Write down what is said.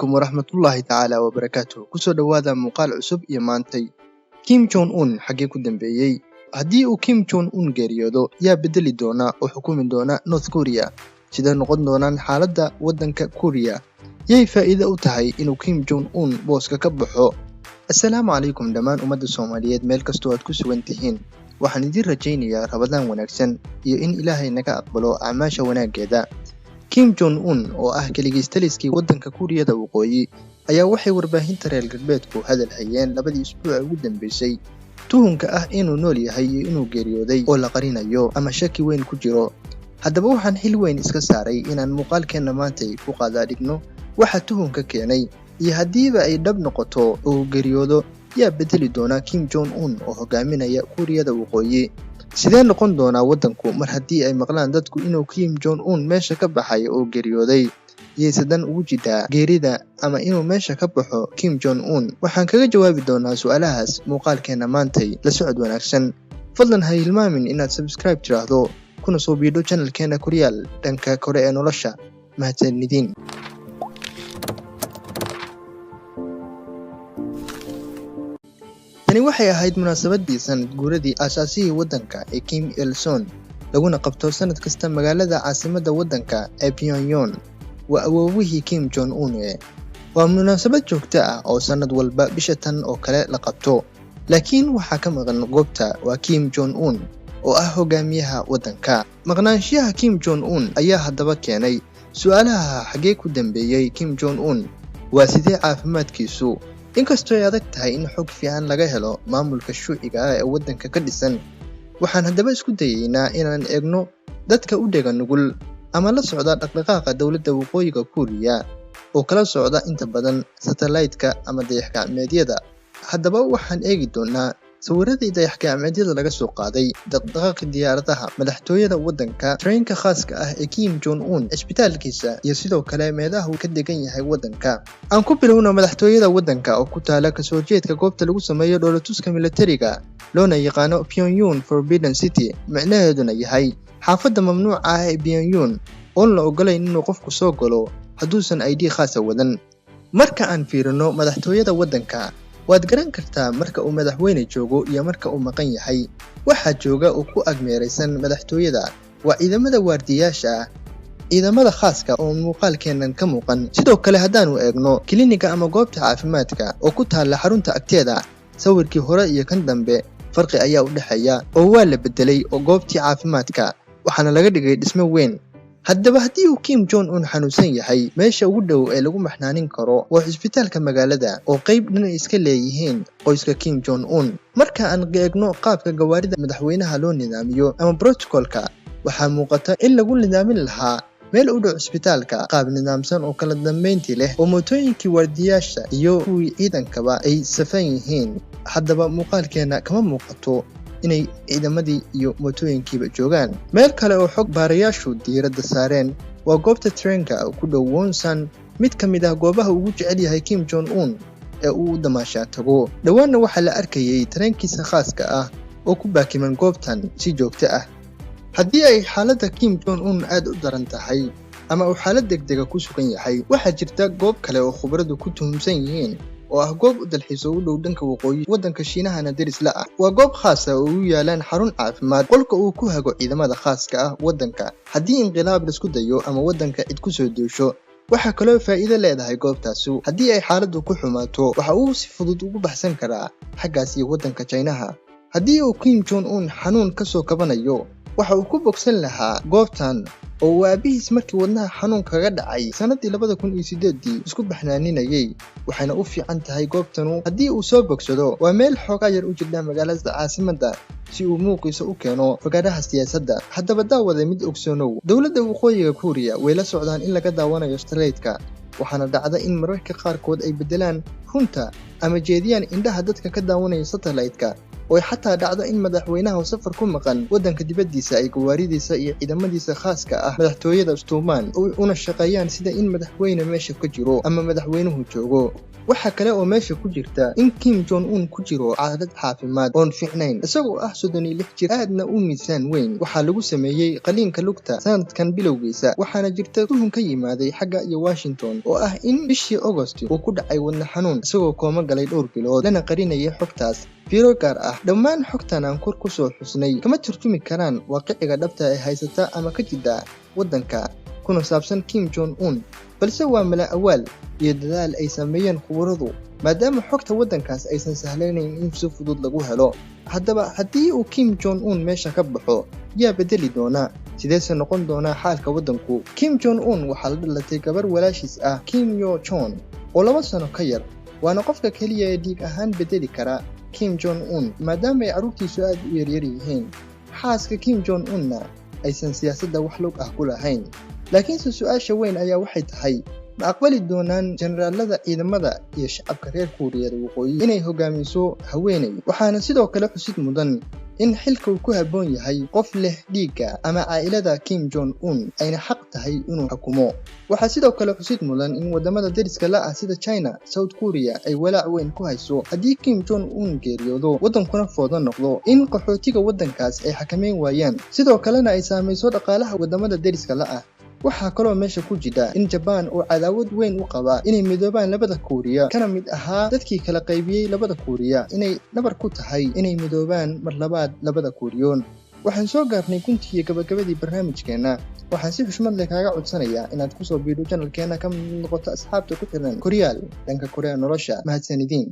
Calaykum waraxmatullaahi tacaala wabarakaatuh. Kusoo dhowaada muuqaal cusub iyo maantay. Kim Jong Un xaggee ku dambeeyey? Haddii uu Kim Jong Un geeriyoodo, yaa bedeli doona oo xukumi doona North Korea? Sidee noqon doonaan xaaladda waddanka Kuuriya? Yay faa'iido u tahay inuu Kim Jong Un booska ka baxo? Assalaamu calaykum dhammaan ummadda Soomaaliyeed meel kastoo aad ku sugan tihiin. Waxaan idiin rajaynayaa Rabadaan wanaagsan iyo in Ilaahay naga aqbalo acmaasha wanaaggeeda. Kim Jong Un oo ah keligiis taliskii waddanka Kuuriyada Waqooyi ayaa waxay warbaahinta reer galbeedku hadal hayeen labadii isbuuc ee ugu dambeysay tuhunka ah inuu nool yahay iyo inuu geeriyooday oo la qarinayo ama shaki weyn ku jiro. Haddaba waxaan xil weyn iska saaray inaan muuqaalkeenna maantay ku qaadaa dhigno waxa tuhunka keenay iyo haddiiba ay dhab noqoto oo uu geeriyoodo, yaa bedeli doona Kim Jong Un oo hogaaminaya Kuuriyada Waqooyi? Sidee noqon doonaa waddanku mar haddii ay maqlaan dadku inuu Kim Jong Un meesha ka baxay oo geeriyooday? Yayse dan ugu jidhaa geerida ama inuu meesha ka baxo Kim Jong Un? Waxaan kaga jawaabi doonaa su'aalahaas muuqaalkeenna maantay. La socod wanaagsan. Fadlan ha hilmaamin inaad subscribe tiraahdo kuna soo biidho channelkeena Koryaal dhanka kore ee nolosha. Mahadsanidin. Tani waxay ahayd munaasabadii sanad guuradii aasaasihii waddanka ee Kim Il Sung, laguna qabto sanad kasta magaalada caasimadda waddanka ee Pyongyang. Waa awoowihii Kim Jong Un ee. Waa munaasabad joogto ah oo sanad walba bisha tan oo kale la qabto. Laakiin waxaa ka maqan goobta waa Kim Jong Un oo ah hogaamiyaha waddanka. Maqnaanshiyaha Kim Jong Un ayaa haddaba keenay su'aalaha: xaggee ku dambeeyey Kim Jong Un? Waa sidee caafimaadkiisu? Inkastoo ay adag tahay in xog fiican laga helo maamulka shuuciga ah ee waddanka ka dhisan, waxaan haddaba isku dayeynaa inaan eegno dadka u dhega nugul ama la socda dhaqdhaqaaqa dowladda Waqooyiga Kuuriya oo kala socda inta badan satellite-ka ama dayax-gacmeedyada. Haddaba waxaan eegi doonaa sawiradii dayax-gacmeedyada laga soo qaaday dhaqdhaqaaqa diyaaradaha madaxtooyada waddanka, tareenka khaaska ah ee Kim Jong Un, cisbitaalkiisa iyo sidoo kale meelaha uu ka degan yahay waddanka. Aan ku bilowno madaxtooyada waddanka oo ku taala kasoo horjeedka goobta lagu sameeyo dhoolatuska militariga, loona yaqaano Pyongyang Forbidden City, micnaheeduna yahay xaafadda mamnuuca ah ee Pyongyang oon la ogolayn inuu qofku soo galo hadduusan ID khaasa wadan. Marka aan fiirino madaxtooyada waddanka, waad garan kartaa marka uu madaxweyne joogo iyo marka uu maqan yahay. Waxaa jooga oo ku agmeeraysan madaxtooyada waa ciidamada waardiyayaasha ah, ciidamada khaaska oo muuqaalkeennan ka muuqan. Sidoo kale haddaanu eegno kiliniga ama goobta caafimaadka oo ku taalla xarunta agteeda, sawirkii hore iyo kan dambe farqi ayaa u dhexeeya oo waa la bedelay oo goobtii caafimaadka waxaana laga dhigay dhismo weyn. Haddaba haddii uu Kim Jong Un xanuunsan yahay, meesha ugu dhow ee lagu maxnaanin karo waa cisbitaalka magaalada oo qayb dhan ay iska leeyihiin qoyska Kim Jong Un. Marka aan eegno qaabka gawaarida madaxweynaha loo nidaamiyo ama protocolka, waxaa muuqata in lagu nidaamin lahaa meel u dhow cisbitaalka qaab nidaamsan oo kala dambeyntii leh oo mootooyinkii waardiyaasha iyo kuwii ciidankaba ay safan yihiin. Haddaba muuqaalkeena kama muuqato inay ciidamadii iyo mootooyinkiiba joogaan. Meel kale oo xog baarayaashu diiradda saareen waa goobta tareenka oo ku dhow Wonsan, mid ka mid ah goobaha ugu jecel yahay Kim Jong Un ee uu u damaashaa tago. Dhowaanna waxaa la arkayay tareenkiisa khaaska ah oo ku baakiman goobtan si joogto ah. Haddii ay xaaladda Kim Jong Un aad u daran tahay ama uu xaalad degdega ku sugan yahay, waxaa jirta goob kale oo khubaradu ku tuhumsan yihiin oo ah goob u dalxiis oo u dhow dhanka waqooyi waddanka Shiinahana deris la ah. Waa goob khaas ah oo u yaalaan xarun caafimaad, qolka uu ku hago ciidamada khaaska ah waddanka haddii inqilaab laisku dayo ama waddanka cid ku soo duusho. Waxaa kaloo faa'iido leedahay goobtaasu haddii ay xaaladdu ku xumaato, waxa uu si fudud ugu baxsan karaa xaggaas iyo waddanka Chinaha. Haddii uu Kim Jong Un xanuun ka soo kabanayo, waxa uu ku bogsan lahaa goobtan oo uu aabihiis markii wadnaha xanuun kaga dhacay sanadii 2008-dii isku baxnaaninayay. Waxayna u fiican tahay goobtanu haddii uu soo bogsado, waa meel xoogaa yar u jirdha magaalada caasimadda si uu muuqiisa u keeno fagaaraha siyaasadda. Haddaba daawada mid ogsoonow, dowladda Waqooyiga Kuuriya way la socdaan in laga daawanayo satellite-ka, waxaana dhacda in mararka qaarkood ay beddelaan runta ama jeediyaan indhaha dadka ka daawanaya satellite-ka, oo ay xataa dhacdo in madaxweynaha safar ku maqan waddanka dibaddiisa ay gawaaridiisa iyo ciidamadiisa khaaska ah madaxtooyada istuumaan una shaqeeyaan sida in madaxweyne meesha ka jiro ama madaxweynuhu joogo. Waxaa kale oo meesha ku jirta in Kim Jong Un ku jiro xaalad caafimaad oon fiicnayn, isagoo ah 36 jir aadna u miisaan weyn. Waxaa lagu sameeyey qaliinka lugta sanadkan bilowgiisa, waxaana jirta tuhun ka yimaaday xagga iyo Washington oo ah in bishii August uu ku dhacay wadna xanuun, isagoo kooma galay dhowr bilood, lana qarinayay xogtaas. Fiiro gaar ah: dhammaan xogtan aan kor kusoo xusnay kama turjumi karaan waaqiciga dhabta ee haysata ama ka jidha waddanka kuna saabsan Kim Jong Un, balse waa mala awaal iyo dadaal ay sameeyeen khubaradu, maadaama xogta waddankaas aysan sahlanayn in si fudud lagu helo. Haddaba, haddii uu Kim Jong Un meesha ka baxo, yaa bedeli doona? Sideese noqon doonaa xaalka waddanku? Kim Jong Un waxaa la dhalatay gabar walaashiis ah, Kim Yo Jong, oo 2 sano ka yar, waana qofka keliya ee dhiig ahaan bedeli kara Kim Jong Un, maadaama ay carruurtiisu aad u yaryar yihiin, xaaska Kim Jong Unna aysan siyaasadda wax lug ah ku lahayn. Laakiinse su-aasha weyn ayaa waxay tahay: ma aqbali doonaan generaalada ciidamada iyo shacabka reer Kuuriyada Waqooyi inay hogaamiso haweeney? Waxaana sidoo kale xusid mudan in xilka uu ku habboon yahay qof leh dhiigga ama caa'ilada Kim Jong Un, ayna xaq tahay inuu xukumo. Waxaa sidoo kale xusid mudan in wadamada deriska la ah sida China, South Korea ay walaac weyn ku hayso haddii Kim Jong Un geeriyoodo, waddankuna foodo noqdo, in qaxootiga waddankaas ay xakameyn waayaan, sidoo kalena ay saamayso dhaqaalaha wadamada deriska la ah. Waxaa kaloo meesha ku jira in Jabaan uu cadaawad weyn u qabaa inay midoobaan labada Kuuriya, kana mid ahaa dadkii kala qaybiyey labada Kuuriya, inay nabar ku tahay inay midoobaan mar labaad labada Kuuriyoon. Waxaan soo gaarnay guntii iyo gabagabadii barnaamijkeenna. Waxaan si xushmad leh kaaga codsanayaa inaad kusoo biidho channelkeena, ka mid noqoto asxaabta ku xiran Koryaal dhanka Korea nolosha. Mahadsanidin.